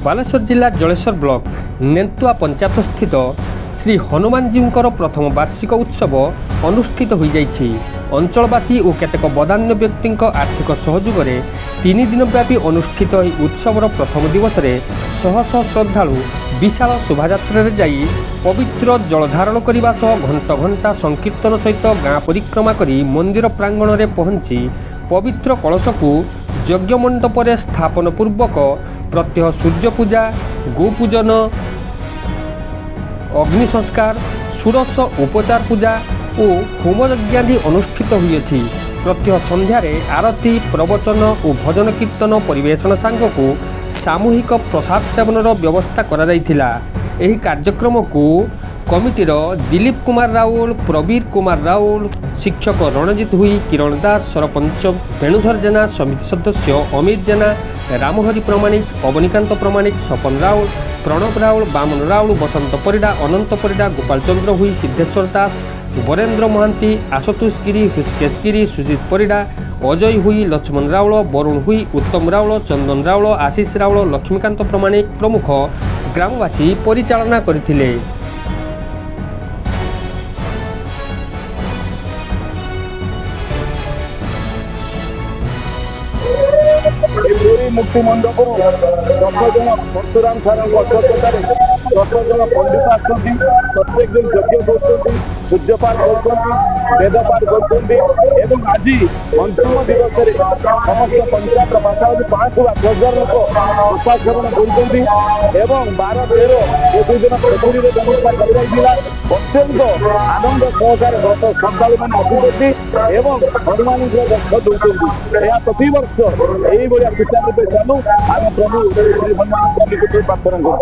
ବାଲେଶ୍ୱର ଜିଲ୍ଲା ଜଳେଶ୍ୱର ବ୍ଲକ ନେନ୍ତୁଆ ପଞ୍ଚାୟତସ୍ଥିତ ଶ୍ରୀ ହନୁମାନଜୀଙ୍କର ପ୍ରଥମ ବାର୍ଷିକ ଉତ୍ସବ ଅନୁଷ୍ଠିତ ହୋଇଯାଇଛି। ଅଞ୍ଚଳବାସୀ ଓ କେତେକ ବଦାନ୍ୟ ବ୍ୟକ୍ତିଙ୍କ ଆର୍ଥିକ ସହଯୋଗରେ 3 ଦିନ ବ୍ୟାପୀ ଅନୁଷ୍ଠିତ ଏହି ଉତ୍ସବର ପ୍ରଥମ ଦିବସରେ ଶହ ଶହ ଶ୍ରଦ୍ଧାଳୁ ବିଶାଳ ଶୋଭାଯାତ୍ରାରେ ଯାଇ ପବିତ୍ର ଜଳଧାରଣ କରିବା ସହ ଘଣ୍ଟ ଘଣ୍ଟା ସଂକୀର୍ତ୍ତନ ସହିତ ଗାଁ ପରିକ୍ରମା କରି ମନ୍ଦିର ପ୍ରାଙ୍ଗଣରେ ପହଞ୍ଚି ପବିତ୍ର କଳସକୁ ଯଜ୍ଞମଣ୍ଡପରେ ସ୍ଥାପନ ପୂର୍ବକ ପ୍ରତ୍ୟହ ସୂର୍ଯ୍ୟ ପୂଜା, ଗୋପୂଜନ, ଅଗ୍ନି ସଂସ୍କାର, ଷୋଡ଼ଶ ଉପଚାର ପୂଜା ଓ ହୋମଯଜ୍ଞାଦି ଅନୁଷ୍ଠିତ ହୋଇଅଛି। ପ୍ରତ୍ୟହ ସନ୍ଧ୍ୟାରେ ଆରତୀ, ପ୍ରବଚନ ଓ ଭଜନ କୀର୍ତ୍ତନ ପରିବେଷଣ ସାଙ୍ଗକୁ ସାମୂହିକ ପ୍ରସାଦ ସେବନର ବ୍ୟବସ୍ଥା କରାଯାଇଥିଲା। ଏହି କାର୍ଯ୍ୟକ୍ରମକୁ କମିଟିର ଦିଲୀପ କୁମାର ରାଉଳ, ପ୍ରବୀର କୁମାର ରାଉଳ, ଶିକ୍ଷକ ରଣଜିତ ହୁଇ, କିରଣ ଦାସ, ସରପଞ୍ଚ ବେଣୁଧର ଜେନା, ସମିତି ସଦସ୍ୟ ଅମିତ ଜେନା, ରାମହରି ପ୍ରମାଣିକ, ଅବନୀକାନ୍ତ ପ୍ରମାଣିକ, ସପନ ରାଉଳ, ପ୍ରଣବ ରାଉଳ, ବାମନ ରାଉଳ, ବସନ୍ତ ପରିଡ଼ା, ଅନନ୍ତ ପରିଡ଼ା, ଗୋପାଳ ଚନ୍ଦ୍ର ହୁଇ, ସିଦ୍ଧେଶ୍ୱର ଦାସ, ବରେନ୍ଦ୍ର ମହାନ୍ତି, ଆଶୁତୋଷ ଗିରି, ହୃଷିକେଶ ଗିରି, ସୁଜିତ ପରିଡ଼ା, ଅଜୟ ହୁଇ, ଲକ୍ଷ୍ମଣ ରାଉଳ, ବରୁଣ ହୁଇ, ଉତ୍ତମ ରାଉଳ, ଚନ୍ଦନ ରାଉଳ, ଆଶିଷ ରାଉଳ, ଲକ୍ଷ୍ମୀକାନ୍ତ ପ୍ରମାଣିକ ପ୍ରମୁଖ ଗ୍ରାମବାସୀ ପରିଚାଳନା କରିଥିଲେ। ଏ ପୁରୀ ମୁକ୍ତି ମଣ୍ଡପରୁ 10 ଜଣ ପରଶୁରାମ ସାରଙ୍କ ଅଧ୍ୟକ୍ଷତାରେ 10 ଜଣ ପଣ୍ଡିତ ଆସନ୍ତି। ପ୍ରତ୍ୟେକ ଦିନ ଯଜ୍ଞ କରୁଛନ୍ତି, ସୂର୍ଯ୍ୟପାଠ କରୁଛନ୍ତି, ବେଦପାଠ କରୁଛନ୍ତି ଏବଂ ଆଜି ଅନ୍ତିମ ଦିବସରେ ସମସ୍ତ ପଞ୍ଚାୟତର ପାଖାପାଖି 5ରୁ 8 ହଜାର ଲୋକ ପ୍ରସାଦ ସେବନ କରୁଛନ୍ତି ଏବଂ 12, 13 ଏ 2 ଦିନ ଖେଚୁଡ଼ିର ବ୍ୟବସ୍ଥା କରାଯାଇଥିଲା। ଅତ୍ୟନ୍ତ ଆନନ୍ଦ ସହକାରେ ଭକ୍ତ ଶ୍ରଦ୍ଧାଳୁମାନେ ଆସୁଛନ୍ତି ଏବଂ ହନୁମାନଙ୍କର ଦର୍ଶନ ଦେଉଛନ୍ତି। ଏହା ପ୍ରତିବର୍ଷ ଏଇଭଳିଆ ସୁଚାରୁ ରୂପେ ଚାଲୁ, ଆମେ ପ୍ରଭୁ ଶ୍ରୀ ହନୁମାନଙ୍କ ନିକଟରେ ପ୍ରାର୍ଥନା କରୁ।